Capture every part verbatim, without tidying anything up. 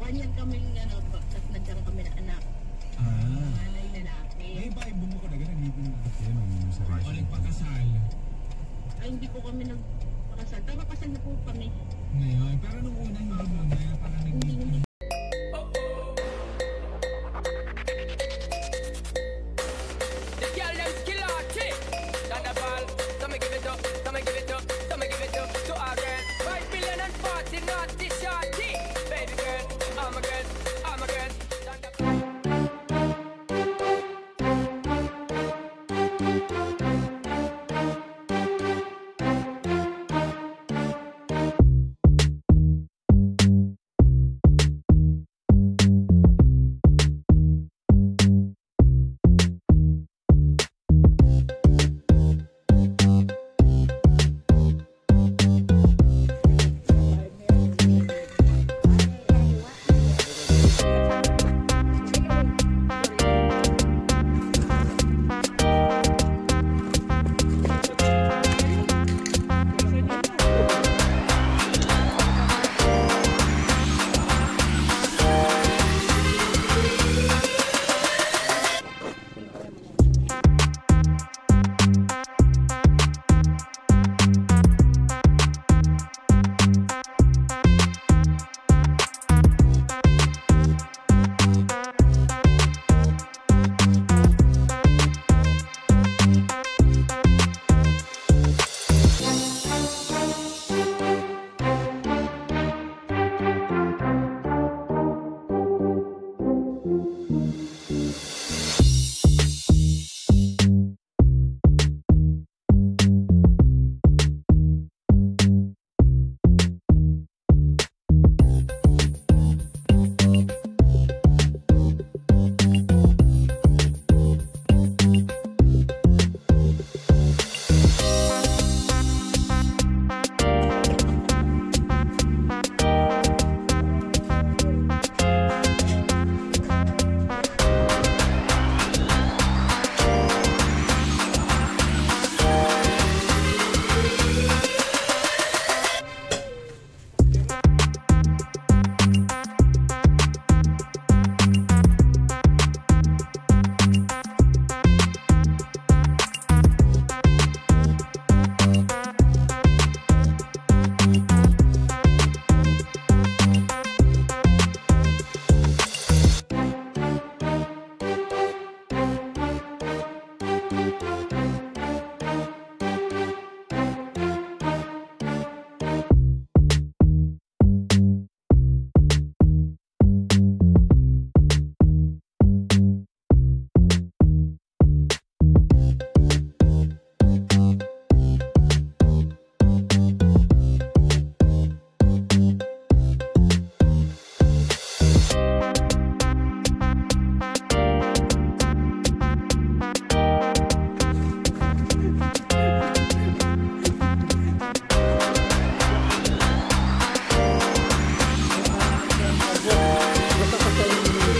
One year kami, ano, tas nagkaroon kami ng anak. Ah. Nanay, lalaki. May bahay bumukod agad, hindi po na. Kasi may sarili. O, nagpakasal. Ay, hindi po kami nagpakasal. Pero kasal na po kami. Ngayon, pero nung una, hindi mo na, parang nag- Hindi, hindi. The girl dem skill artist. Thunderball, so mi give it up, so mi give it up, so mi give it up to all girls. Five million and forty naughty shorty. Baby girl, all my girls, all my girls. Thunderball.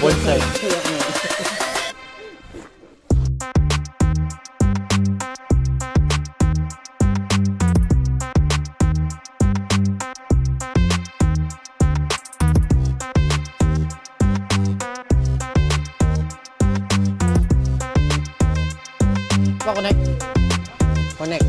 Bonsai. Pa-connect. Connect.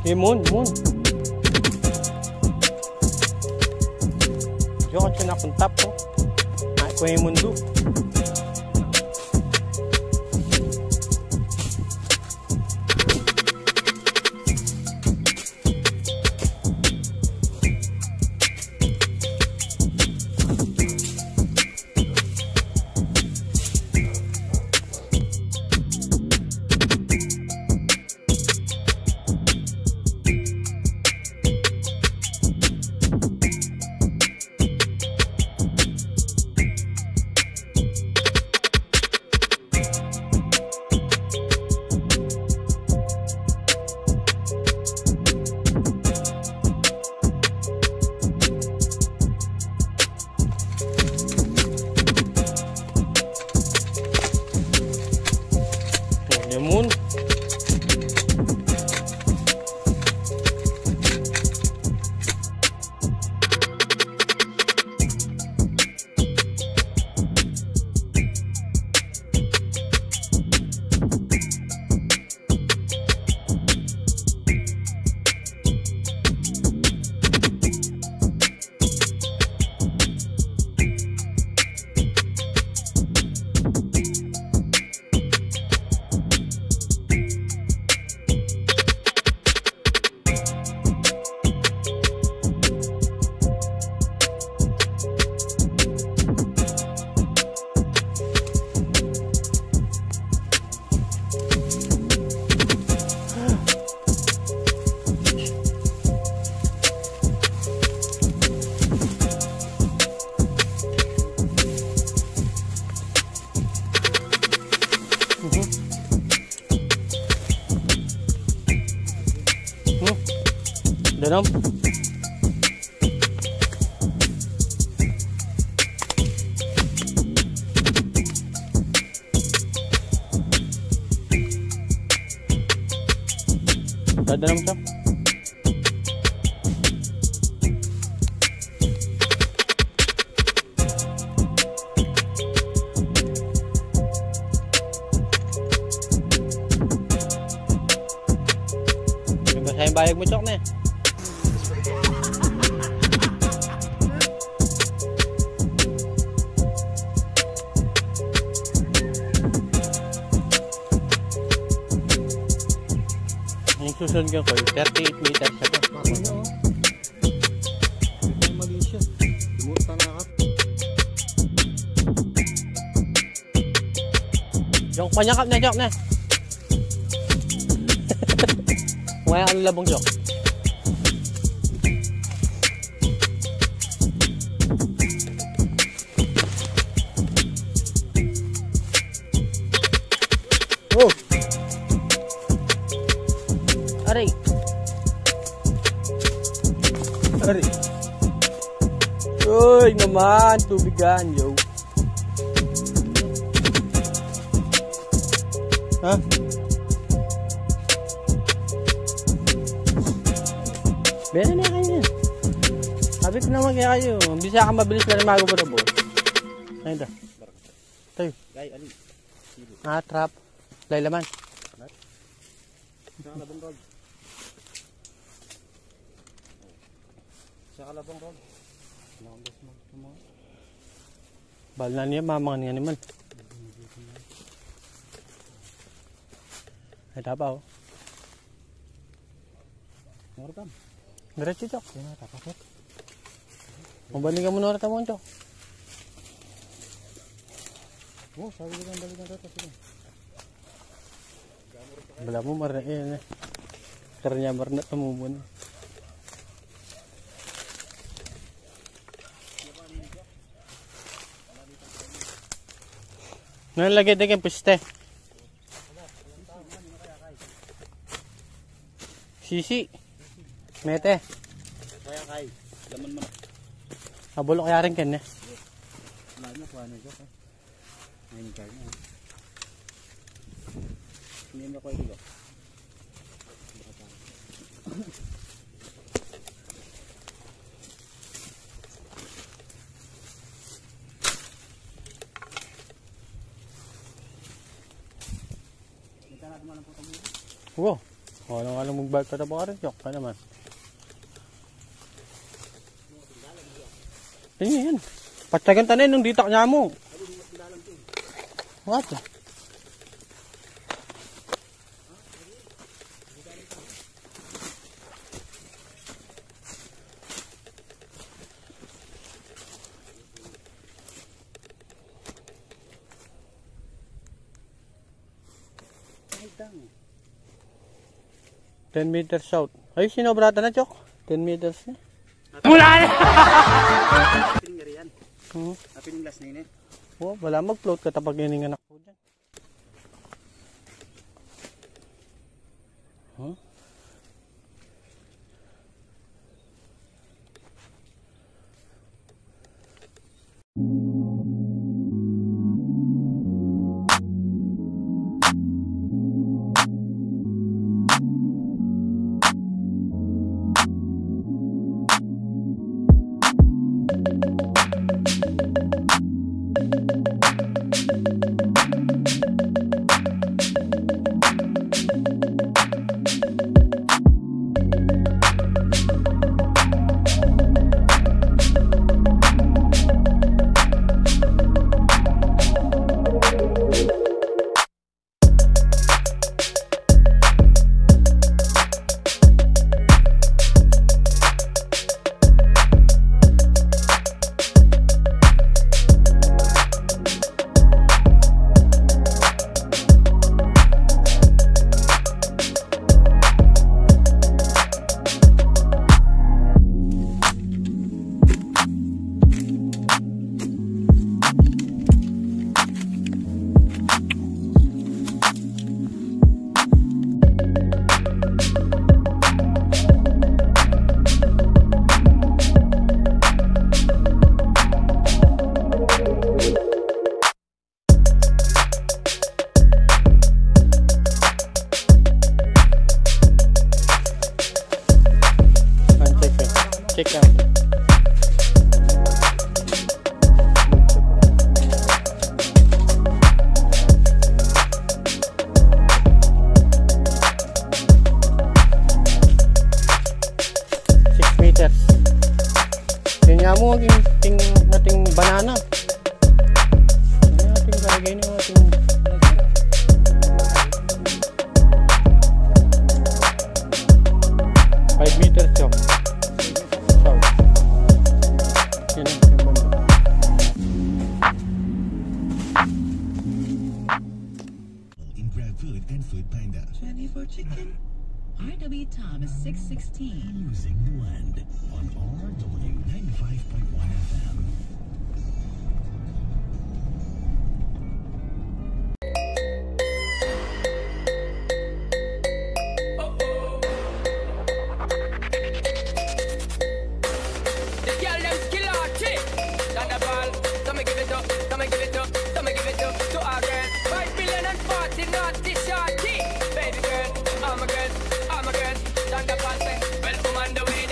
Lemon, lemon. Diyo ka tinakuntap ko. Ay, ko lemon do. Lemon. Mhm. Hmm. Danam. Danam siya. Basa ing bayag mu, Chok, ne? Ing susunod ko, thirty-eight meters na to. Ay, mali siya. Dumut pa na ka. Chok, panyakap na, Chok, na. Maya ang labong, Chok. Oh. Aray. Aray. Uy, naman, tubigan, yo. Ha? Bene na kayo yan. Sabi ko naman kaya kayo, bisa ka mabilis na rin mago pa na, boss. Ayun da. Tayo. Gay, ali. Ah, trap. Lay laman. Sa kalabong rod. Sa kalabong rod. Bal na niya, mamangan nga naman. Ay, tapa, oh. Meron ka? Diretso, Chok. Yan na, tapakit. Mabalikan mu na ulit ang Chok. Oh, sabi ko lang, balikan ka, tapos yun. Bala mu, marna, eh, eh. Karanya, marna, tamu mu na. Nalagay din kayong piste. Sisi. Mete. Kaya kay, laman mo na. Abulok yaring ken, eh. Wala na, kuha na siya, eh. Ngayon, kaya na, eh. Hindi mo ko ilo. Wow. O, alang-alang magbalik ka na pa rin, yok ka naman. Tingin yan. Patyagan ta na yun nung ditak niya mu. What? Ten meters out. Ay, sinobra ta na, Chok. Ten meters na. Mula na! Piling yari yan. Hmm. Ah, piling last na yun eh. O, wala mag-float ka tapag ining anak ko dyan. Huh? Check yan. Check yan. Six meters. Yan nga mu, ating, ating, ating banana. Yan, ating lalagay na, ating five meters, Chok. South. Yan ang, yung banda. In GrabFood and Food Panda. Twenty-four chicken. R W Thomas six sixteen. Music Blend on R W ninety-five point one F M. The girl dem skill artist. Thunderball, come and give it up, come and give it up, come and give it up to our girls. Five billion and forty naughty shorty. Baby girl, all my girls, all my girls. Thunderball say, well, I'm on the way.